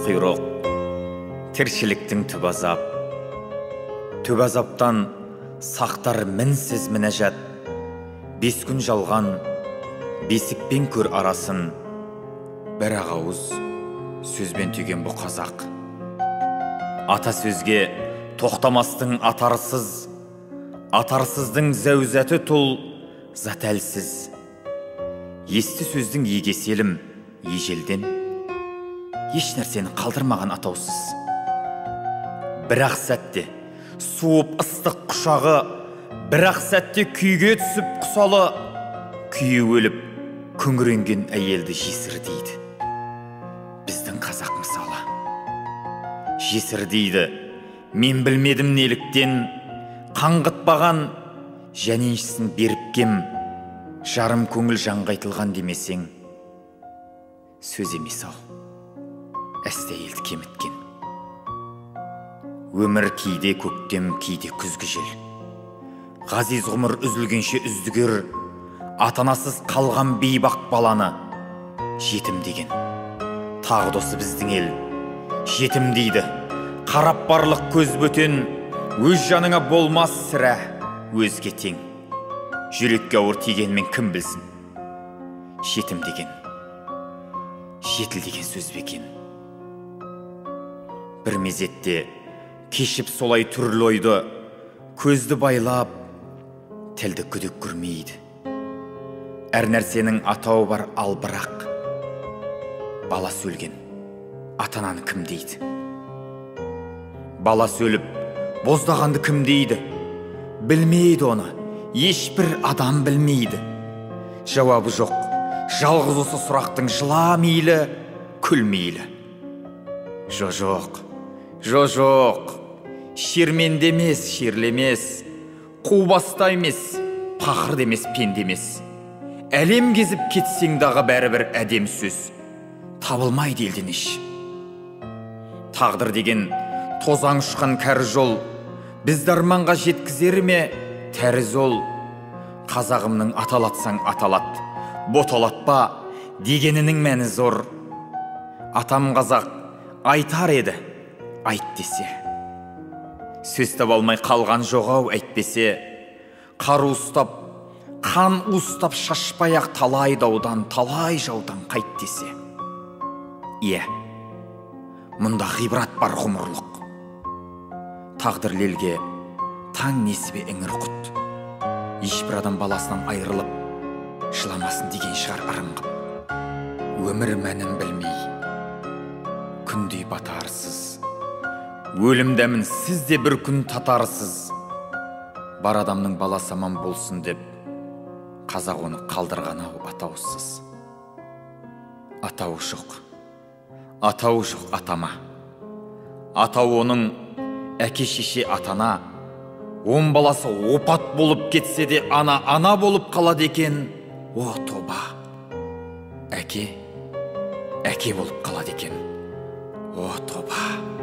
құйрық, тіршіліктің түбі азап. Түбі азаптан сақтар мінсіз мінәжат. 5 күн жалған, бесікпен көр арасын. Бір ақ ауыз сөзбен түйген бұ қазақ. Ата сөзге тоқтамастың атарсыз, атарсыздың зәузәті тұл, зат әлсіз. Есті сөздің егесі елім ежелден, еш нәрсені қалдырмаған атаусыз. Бірақ сәтте суып ыстық құшағы, бірақ сәтте күйге түсіп құсалы, күйі өліп күңіренген әйелді жесір дейді. Біздің қазақ мысалы. Жесір дейді, мен білмедім неліктен, қаңғытпаған жәненшісін беріп кем, жарым көңіл жаңғайтылған демесең, сөз емес ау, әсте әйелді кеміткен. Өмір кейде көктем, кейде күзгі жел. Ғазиз ғұмыр үзілгенше үздігер, ата-анасыз қалған бейбақ баланы жетім деген. Тағы досы біздің ел, жетім дейді, қарап барлық көз бөтен, өз жаныңа болмас сірә, өзге тең. Жүрекке ауыр тигенмен кім білсін? Жетім деген, жетіл деген сөз бе екен? Бір мезетте кешіп солай түрлі ойды, көзді байлап, тілді күдік көрмейді. Әр нәрсенің атауы бар, ал бірақ баласы өлген ата-ананы кім дейді? Баласы өліп боздағанды кім дейді? Білмейді оны, ешбір адам білмейді. Жауабы жоқ, жалғыз осы сұрақтың жыла мейлі, күл мейлі. Жо-жоқ, жо-жоқ, шерменде емес, шерлі емес, қу баста емес, пақыр емес, пенде емес. Әлем кезіп кетсең дағы бәрібір әдем сөз табылмайды елден еш. Тағдыр деген тозаң ұшқан кәрі жол, бізді арманға жеткізер ме тәріз ол? Қазағымның аталатсаң аталат, боталатпа дегенінің мәні зор. Атам қазақ айтар еді, айт десе. Сөз таба алмай қалған жоқ ау әйтпесе, қару ұстап, қан уыстап шашпай-ақ талай даудан, талай жаудан қайт десе. Иә, мұнда ғибрат бар ғұмырлық. Тағдырлы елге таң несібе іңір құт. Ешбір адам баласынан айырылып, жыламасын деген шығар ырым қып. Өмір мәнін білмей, күндей батарсыз. Өлім дәмін сіз де бір күн татарсыз. Бар адамның баласы аман болсын деп, қазақ оны қалдырған ау атаусыз. Атауы жоқ, атауы жоқ атама. Атау оның әке шеше атана. Он баласы опат болып кетсе де ана ана болып қалады екен. О тоба! Әке, әке болып қалады екен. О тоба!